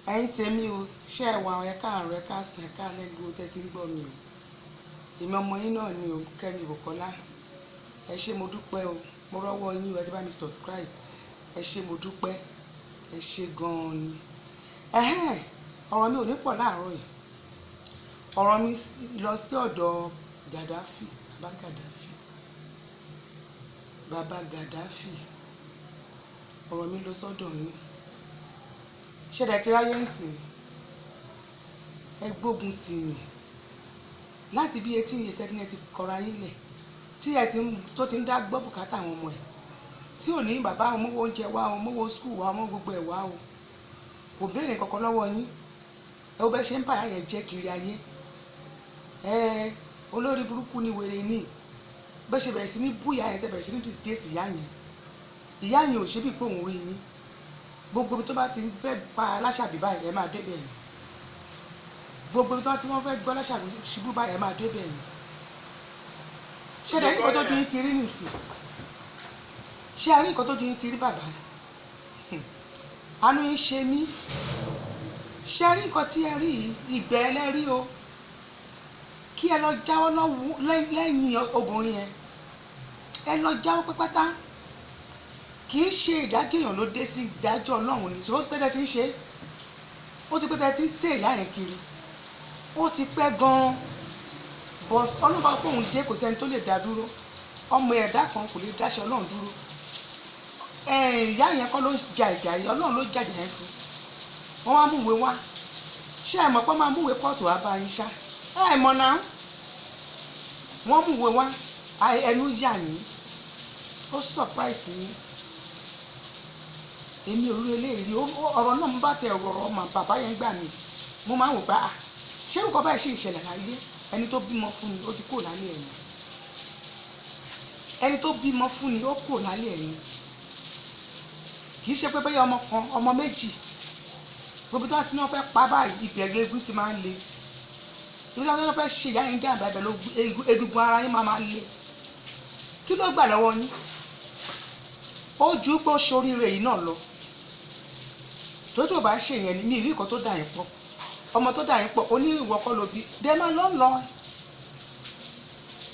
Ẹ̀yin tèmi o, ṣé ẹ wà? Ẹ káàárọ̀, ẹ káàsán, ẹ káalẹ́ gbogbo tẹ́ ti ń gbọ́ mi o. Èmi ọmọ yín náà ni o, Kẹ́mi Bùkọ́lá. Ẹ ṣé, mo dúpẹ́ o. Mo rọ́wọ́ yín o, ẹ ti bá mi subscribe. Ẹ ṣé, mo dúpẹ́. Ẹ ṣé gan-an ni. Ẹ̀hẹ́n, ọ̀rọ̀ mi ò ní pọ̀ láàárọ̀ yìí. Ọ̀rọ̀ mi lọ sí ọ̀dọ̀ Gaddafi, bàbá Gaddafi. Bàbá Gaddafi. Ọ̀rọ̀ mi lọ sọ́dọ̀ yín. Ṣé ẹ ti ráyé ń sìn? Ẹ gbógun tì yàn. Láti bí 18 years tẹ́tí ẹ ti kọra yín lẹ̀. Tí ẹ ti ń tó ti ń dá gbọ́ bùkátà àwọn ọmọ ẹ̀. Tí ò ní bàbá àwọn mówó oúnjẹ wá o, mówó school wá o, mówó gbogbo ẹ̀ wá o. Kò béèrè kankan lọ́wọ́ yín. Ẹ wo bẹ́ ṣe ń bá ìyá yẹn jẹ́ kiri ayé. Ẹ olórí burúkú ni, wèrè ni. Bẹ́ ṣe bẹ̀rẹ̀ sí ní bú ìyá yẹn, tẹ́ bẹ̀rẹ̀ sí ní disgrace ìyá yẹn. Ìyá yẹn ò ṣe bí pé òun rí yín. Gbogbo ibi tó bá ti fẹ́ pa Aláṣàbí báyìí, ẹ máa débẹ̀ yẹn. Gbogbo ibi tó bá ti wọ́n fẹ́ gbọ́ Aláṣàbí ṣubú báyìí, ẹ máa débẹ̀ yẹn. Ṣé ẹ rí nǹkan tójú yín ti rí nìsín? Ṣé ẹ rí nǹkan tójú yín ti rí, bàbá? Àánú yín ṣe mí. Ṣé ẹ rí nǹkan tí ẹ rí yìí? Ìbẹ̀rẹ̀ lẹ rí o. Kí ẹ lọ jáwọ́ lẹ́yìn obìnrin yẹn. Ẹ lọ jáwọ́ pátápátá. Kì í ṣe ìdájọ́ èèyàn ló dé sí, ìdájọ́ Ọlọ́run ni. Ṣùgbọ́n pé tẹ́ ti ń ṣe, ó ti pẹ́ tẹ́ ti ń tẹ̀ ìyá yẹn kiri. Ó ti pẹ́ gan-an. But Ọlọ́run bá pé òun dé, kò sẹ́ni tó lè dá dúró. Ọmọ ẹ̀dá kan kò lè dáṣẹ́ Ọlọ́run dúró. Ìyá yẹn kọ́ ló ń ja ìjà yìí, Ọlọ́run ló jà ìjà yẹn fún. Wọ́n wá múwèé wá. Ṣé ẹ mọ̀ pé wọ́n máa múwèé kóòtù wá bá yín ṣá? Ẹ mọ̀ náà. Wọ́n múwèé wá, ẹnu yà yín. Ó surprise yín. Èmi ò rí eléyìí rí. Ọ̀rọ̀ náà mo bá tẹ ọ̀rọ̀ ọmọ bàbá yẹn gbà mí. Mo máa ń wò pé, ah, ṣé nǹkan báyìí ṣì ń ṣẹlẹ̀ láyé? Ẹni tó bímọ fún mi, ó ti kúrò lálẹ́ ẹ̀yìn. Ẹni tó bímọ fún ni, ó kúrò lálẹ́ ẹ̀yìn. Kì í ṣe pé bóyá ọmọ kan, ọmọ méjì. Gbogbo tí wọ́n ti ní wọ́n fẹ́ pa báyìí, ibẹ̀ egun ti máa ń le. Ibi tí wọ́n fẹ́ ṣe ìyá yín jàǹbá, ibẹ̀ ló egungun ara yín máa máa le. Kí ló gbà lọ́wọ́ yín? Ó ju pé ó ṣoríire yìí náà lọ. Tó tó bá ṣe yẹn ni mi ìrí nǹkan tó dà yín pọ̀. Ọmọ tó dà yín pọ̀, ó ní ìwọ kọ́ ló bí. Dẹ́ máa lọ́ lọ.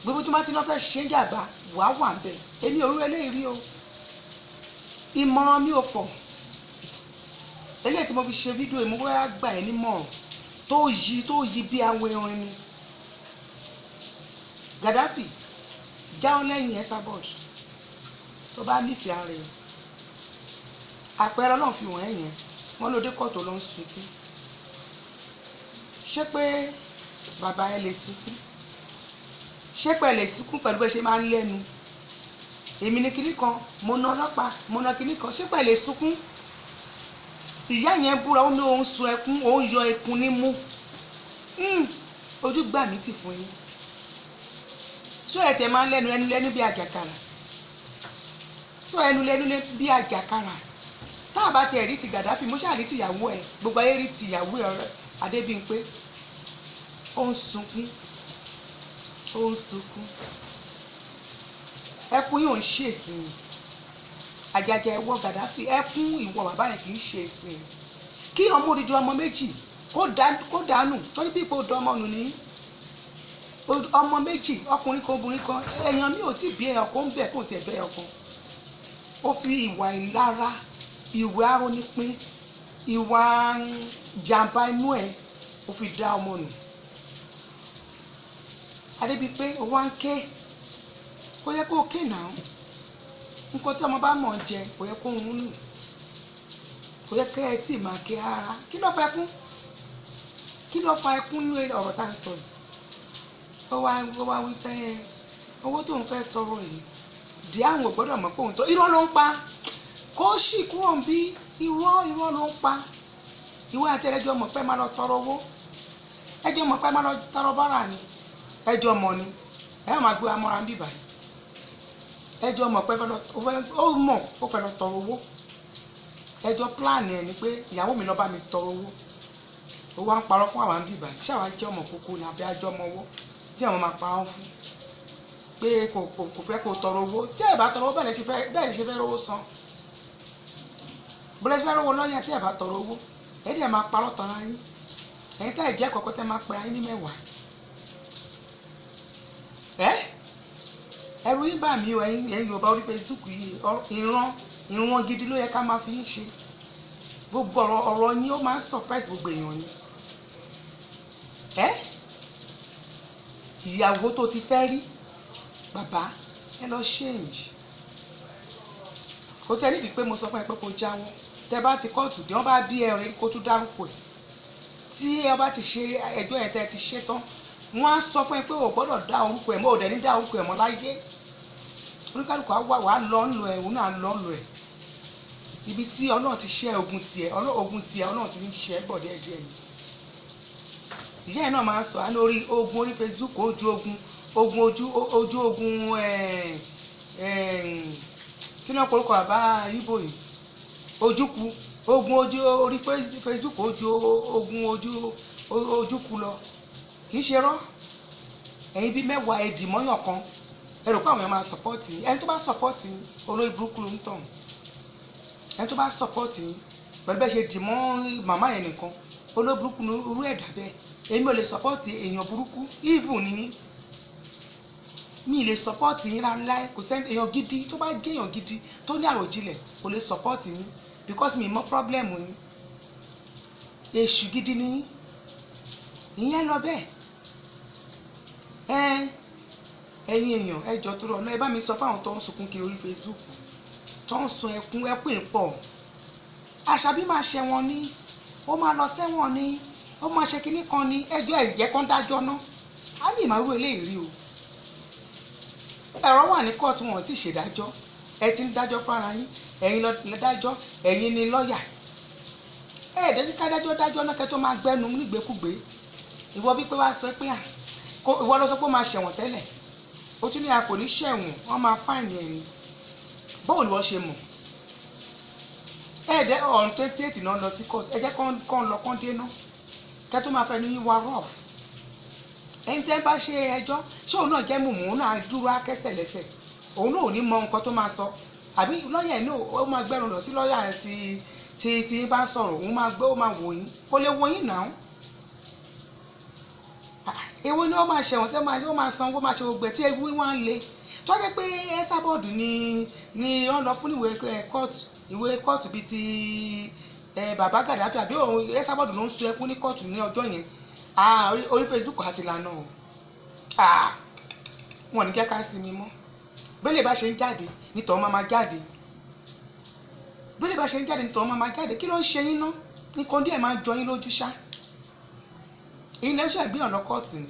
Gbogbo tí wọ́n ti ní wọ́n fẹ́ ṣe ń jàǹbá, wàá wà ń bẹ̀. Èmi ò rí eléyìí rí o. Ìmọ̀ràn mi ò pọ̀. Eléyìí tí mo fi ṣe fídíò yìí, mo wá gbà ẹ́ nímọ̀ràn tó yí bí awọ irin ni. Gaddafi, jáwọ́ lẹ́yìn Esabod tó bá nífẹ̀ẹ́ ara ẹ̀. Àpẹẹrẹ Ọlọ́run fi wọ̀n ẹ́ yẹn, wọ́n ló dé kóòtù ló ń sunkún. Ṣé pé bàbá ẹ lè sunkún? Ṣé pé ẹ lè sunkún pẹ̀lú bó ṣe máa ń lẹ́nu? Èmi ní kinní kan, mo ná ọlọ́pàá, mo ná kinní kan. Ṣé pé ẹ lè sunkún? Ìyá yẹn búra, ó ní òun sun ẹkún, òun yọ ẹkún nímú. Ojú gbà mí tì fún yín. Sọ ẹ tẹ máa ń lẹ́nu, ẹnu lẹ́nu bí àjàkàrà. Sọ ẹnu lẹ́nu bí àjàkàrà. Tá a bá tiẹ̀ rí ti Gaddafi, mo ṣáà rí tìyàwó ẹ̀, gbogbo ayé rí tìyàwó ẹ̀ Adébímpé. Ó ń sunkún, ó ń sunkún. Ẹkún yóò ń ṣèsìn. Àjàjà ẹwọ Gaddafi, ẹkún ìwọ bàbá yẹn kì í ṣe ìsìn. Kí ọmọ odidi ọmọ méjì kó dànù, torí bí ipò dán ọmọ nù ní. Ọmọ méjì, ọkùnrin kan, obìnrin kan, èèyàn mi ò tí bí ẹyọ kan ń bẹ̀ kó tiẹ̀ bẹ́ ẹyọ kan. Ó fi ìwà ìlara, ìwà arónípín, ìwà jàǹbá inú ẹ̀, ó fi dá ọmọ nù. Adébímpé, ó wá ń ké. Kò yẹ kó ké náà. Nǹkan tí ọmọ bá mọ̀ ń jẹ, kò yẹ kó ń nù. Kò yẹ kẹ́ ẹ tí máa ké rárá. Kí ló fa ẹkún? Kí ló fa ẹkún ní ọ̀rọ̀ tá à ń sọ yìí? Ó wá wí tẹ́ ẹ owó tó ń fẹ́ tọrọ yìí. Dí àwọn ò gbọ́dọ̀ mọ̀ pé òun tọ́. Irọ́ ló ń pa. Kó sì kúrò ń bí irọ́, irọ́ ló ń pa. Ìwọ àti ẹlẹ́jọ́ mọ̀ pé máa lọ tọrọ owó. Ẹjọ́ mọ̀ pé máa lọ tọrọ bárà ni. Ẹjọ́ mọ̀ ni. Ẹ máa gbé amọ́ra ń bì báyìí. Ẹjọ́ mọ̀ pé ó mọ̀ ó fẹ́ lọ tọrọ owó. Ẹjọ́ plan ẹ̀ ni pé ìyàwó mi lọ bá mi tọrọ owó. Ó wá ń parọ́ fún àwa ń bì báyìí. Ṣé àwa jẹ́ ọmọ kókó ni àbí àjọ ọmọ ọwọ́ tí àwọn máa pa ọ́ fún? Pé kò fẹ́ kó tọrọ owó. Tí ẹ bá tọrọ owó, bẹ́ẹ̀ lè ṣe fẹ́ rówó san. Bọ́lá ṣe fẹ́ rówó lọ́yà tí ẹ bá tọrọ owó. Ẹ dẹ̀ máa parọ́ tọ́ra yín. Ẹ̀yin tá ìjẹ́ kọ̀ọ̀kan tẹ́ máa pera yín ní mẹ́wàá. Ẹ́ ẹ̀rù yín bà mí o, ẹ̀yin Yorùbá orí Facebook yìí, ìran gidi ló yẹ ká máa fi yín ṣe. Gbogbo ọ̀rọ̀ yín ó máa ń surprise gbogbo èèyàn ni. Ẹ́ ìyàwó tó ti fẹ́ rí, bàbá ẹ lọ change. Kò tẹ́ níbi pé mo sọ fún ẹ pé kó jáwọ́. Tẹ́ bá ti kóòtù dé, wọ́n bá bí ẹrin kó tún dárúkọ ẹ̀. Tí ẹ bá ti ṣe ẹjọ́ yẹn tẹ́ ti ṣe tán, wọ́n á sọ fún ẹ pé o gbọ́dọ̀ dá orúkọ ẹ̀ mọ́, ò dẹ̀ ní dá orúkọ ẹ̀ mọ́ láyé. Oníkálukú á wà wàá lọ ń lọ ẹ̀, òun náà lọ ń lọ ẹ̀. Ibi tí Ọlọ́run ti ṣẹ́ ogun tiẹ̀, ogun tiẹ̀ Ọlọ́run ti ń ṣẹ́ bọ̀ díẹ̀ díẹ̀ ni. Ìyá ẹ̀ náà máa ń sọ á lórí ogun orí Facebook, ojú ogun, ogun ojú ojú ogun, kí ló ń porúkọ bàbá Ìgbò yìí? Ojúku, ogun ojú orí Facebook, ojú ogun ojú ojúku lọ. Kì í ṣe rọ́. Ẹ̀yin bí mẹ́wàá ẹ̀dì mọ́yàn kan. Ẹ rò pé àwọn èèyàn máa support yín. Ẹni tó bá support yín, olórí burúkú ló ń tàn. Ẹni tó bá support yín pẹ̀lú bẹ́ẹ̀ ṣe dì mọ́ màmá yẹn nìkan, olórí burúkú ni irú ẹ̀dá bẹ́ẹ̀. Èmi ò lè support èèyàn burúkú, evil ni yín. Mi lè support yín láéláé. Kò sẹ́ni èèyàn gidi tó bá gé èèyàn gidi tó ní àròjinlẹ̀ kò lè support yín, because mi mọ problem yín. Èṣù gidi ni yín. Ìyẹn lọ bẹ́ẹ̀. Ẹ ẹ̀yin èèyàn, ẹ jọ̀ọ́ torí Ọlọ́run, ẹ bá mi sọ fáwọn tó ń sunkún kiri orí Facebook, tó ń sun ẹkún, ẹkún ìpọ̀. Àṣàbí máa ṣẹ̀wọ̀n ni, ó máa lọ sẹ́wọ̀n ni, ó máa ṣe kinní kan ni. Ẹjọ́ ẹ jẹ́ kán dájọ́ ná. Á ní ìmọ̀ irú eléyìí rí o. Ẹ̀rọ wà ní kóòtù, wọn ò sì ṣèdájọ́. Ẹ ti ń dájọ́ fúnra yín, ẹ̀yin lọ dájọ́, ẹ̀yin ni lọ́ọ̀yà. Ẹ ẹ̀ dẹ́jú ká dájọ́ dájọ́ náà kẹ́ tó máa gbẹ́nu nígbèkúgbè. Ìwọ bí pé wá sọ pé à, ìwọ lọ sọ pé ó máa ṣẹ̀wọ̀n tẹ́lẹ̀. Ó tún ní a kò ní ṣẹ̀wọ̀n, wọ́n máa fine ẹ̀ ni. Báwo ni wọ́n ṣe mọ̀? Ẹ dẹ́ on 28 náà lọ sí court. Ẹ jẹ́ kán lọ kán dé ná. Kẹ́ tó máa fẹnu yín wá rough. Ẹni tẹ́ bá ṣe ẹjọ́, ṣé òun náà jẹ́ mùmú, òun náà dúró á kẹ́sẹ̀ lẹ́sẹ̀. Òun náà ò ní mọ nǹkan tó máa sọ. Àbí lọ́ọ̀yà náà ó máa gbẹ́rùn lọ tí lọ́ọ̀yà ti bá ń sọ̀rọ̀, òun máa gbé, ó máa wò yín. Kò lè wò yín náà. Èwo ni ó máa ṣẹ̀wọ̀n tẹ́ máa ṣe, ó máa sanwó, máa ṣe gbogbo ẹ̀ tí ewu wá ń le. Tó jẹ́ pé Esabod ni wọ́n lọ fún ìwé kóòtù, ìwé kóòtù bíi ti bàbá Gaddafi, àbí òun Esabod ló ń sun ẹkún ní kóòtù ní ọjọ́ yẹn. Orí Facebook àti ìlànà o. Wọn ò ní jẹ́ ká sinmi mọ́. Bẹ́lẹ̀ bá ṣe ń jáde, ní tọ́ máa máa jáde. Bẹ́lẹ̀ bá ṣe ń jáde, ní tọ́ máa máa jáde. Kí ló ń ṣe yín ná? Nǹkan díẹ̀ máa ń jọ yín lójú ṣá. Iná ṣe gbéyàn lọ kóòtù ni.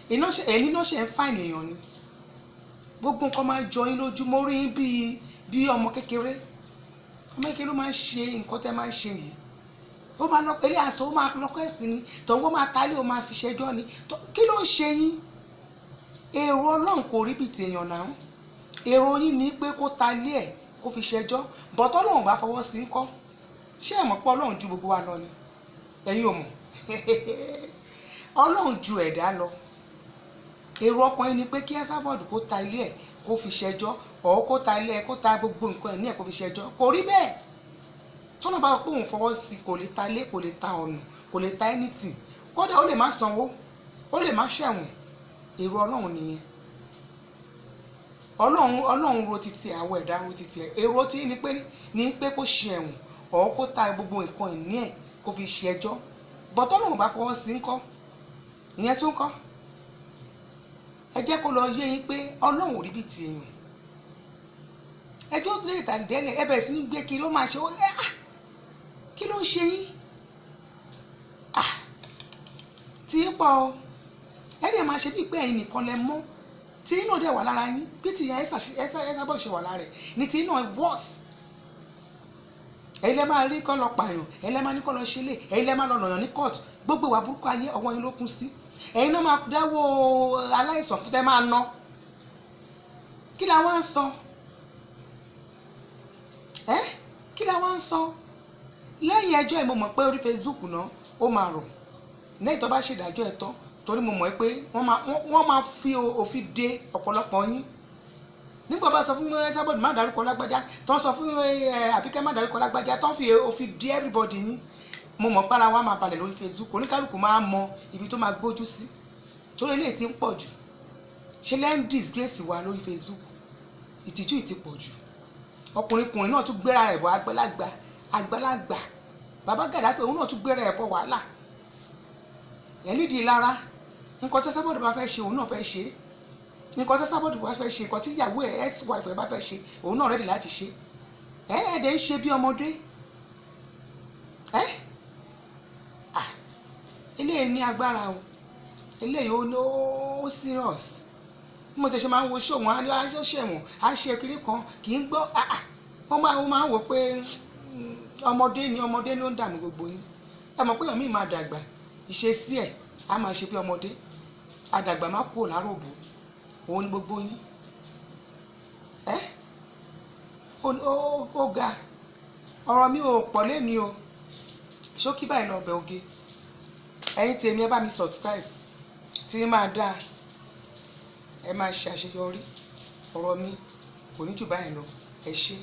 Ẹni náà ṣe ń fine èèyàn ni. Gbogbo nǹkan máa ń jọ yín lójú. Mo rí yín bí ọmọ kékeré. Ọmọ kékeré ló máa ń ṣe nǹkan tẹ́ máa ń ṣe yìí. Ó máa lọ eré àṣọ, ó máa lọ kẹ́sì ni. Tọ̀wọ́ máa talé, ó máa fi ṣẹjọ́ ni. Kí ló ń ṣe yín? Èrò Ọlọ́run kò rí bí ti èèyàn náà. Èrò yín ni pé kó talé ẹ̀ kó fi ṣẹjọ́. Bọ̀tọ́ Ọlọ́run bá fọwọ́ sí ńkọ́. Ṣé ẹ mọ̀ pé Ọlọ́run ju gbogbo wa lọ ni? Ẹ̀yin ò mọ̀. Ọlọ́run ju ẹ̀dá lọ. Èrò ọkàn yín ni pé kí Esabod kó ta ilé ẹ̀ kó fi ṣẹjọ́, ọ̀ kó ta ilé ẹ̀ kó ta gbogbo nǹkan ẹ̀ ní ẹ̀ kó fi ṣẹjọ́. Kò rí bẹ́ẹ̀. Tọ́nà bá pé òun fọwọ́ sí, kò lè ta ilé, kò lè ta ọ̀nà, kò lè ta anything. Kódà ó lè má sanwó, ó lè má ṣẹ̀wọ̀n. Èrò Ọlọ́run nìyẹn. Ọlọ́run ro titi àwọn ẹ̀dá ro titi ẹ̀. Èrò tí ní pé kó ṣe ẹ̀wọ̀n, ọ̀ kó ta gbogbo nǹkan ìní ẹ̀ kó fi ṣẹjọ́. Bọ̀tọ́ Ọlọ́run bá fọwọ́ sí ńkọ́, ìyẹn tún ńkọ́. Ẹ jẹ́ kó lọ yé yín pé Ọlọ́run ò rí bí ti èèyàn. Ẹjọ́ tó lè tà délẹ̀, ẹ bẹ̀rẹ̀ sí ní gbé kiri, ó máa ṣe ó, kí ló ń ṣe yín? Tí ń pọ̀ o. Ẹ dẹ̀ máa ṣe bíi pé ẹ̀yin nìkan lẹ mọ́. Tí iná dẹ̀ wà lára yín, bí ti ìyá Esabod ṣe wà lára rẹ̀, ní ti iná worse. Ẹ̀yin lẹ máa rí kọ́ lọ pààyàn, ẹ̀yin lẹ máa ní kọ́ lọ ṣẹlẹ̀, ẹ̀yin lẹ máa lọ lọ̀yàn ní court. Gbogbo ìwà burúkú ayé ọwọ́ yín ló kún sí. Ẹ̀yin náà máa dáwọ́ aláìsàn fún tẹ́ máa ná. Kí la wá ń sọ? Ẹ́ kí la wá ń sọ? Lẹ́yìn ẹjọ́ ẹ̀ mo mọ̀ pé orí Facebook náà ó máa rọ̀. Lẹ́yìn tó bá ṣèdájọ́ ẹ̀ tán, torí mo mọ̀ pé wọ́n máa fi òfin de ọ̀pọ̀lọpọ̀ yín. Nígbà bá sọ fún Esabod má dárúkọ lágbájá, tó ń sọ fún Àbíkẹ́ má dárúkọ lágbájá, tó ń fi òfin di everybody yín. Mo mọ̀ pára wa máa balẹ̀ lórí Facebook, oníkálukú máa mọ ibi tó máa gbójú sí, torí eléyìí ti ń pọ̀ jù. Ṣe lẹ́ ń disgrace wa lórí Facebook? Ìtìjú yìí ti pọ̀ jù. Ọkùnrin kùnrin náà tún gbéra ẹ̀ bọ̀, àgbàlagbà, àgbàlagbà, bàbá Gàdáfì, òun náà tún gbéra ẹ̀ bọ̀ wàhálà ẹ̀ nídìí lára. Nǹkan tí Esabod bá fẹ́ ṣe, òun náà fẹ́ ṣe. Nǹkan tí Esabod bá fẹ́ ṣe, nǹkan tí ìyàwó ẹ̀, ex wife ẹ̀ bá fẹ́ ṣe, òun náà ready láti ṣe. Ẹ ẹ̀ dẹ̀ ń ṣe bí ọmọdé. Ẹ ah, eléyìí ní agbára o, eléyìí ó serious. Bí mo ti ṣe máa ń wo ṣó wọn, á ṣẹ̀wọ̀n, á ṣe kiri kan, kì í gbọ́. Ah ah, wọ́n máa ń wò pé ọmọdé ni, ọmọdé ló ń dààmú gbogbo yín. Ẹ mọ̀ pé èèyàn míì máa dàgbà, ìṣesí ẹ̀ á máa ṣe bí ọmọdé. Àdàgbà má kúrò láròbó, òun ni gbogbo yín. Ẹ ó ga. Ọ̀rọ̀ mi ò pọ̀ lẹ́ni o, ṣókí báyìí lọ ọbẹ̀ oge. Ẹ̀yin tèmi, ẹ bá mi subscribe tí máa dáa, ẹ máa ṣe àṣeyọrí. Ọ̀rọ̀ mi kò ní jù báyìí lọ. Ẹ ṣé.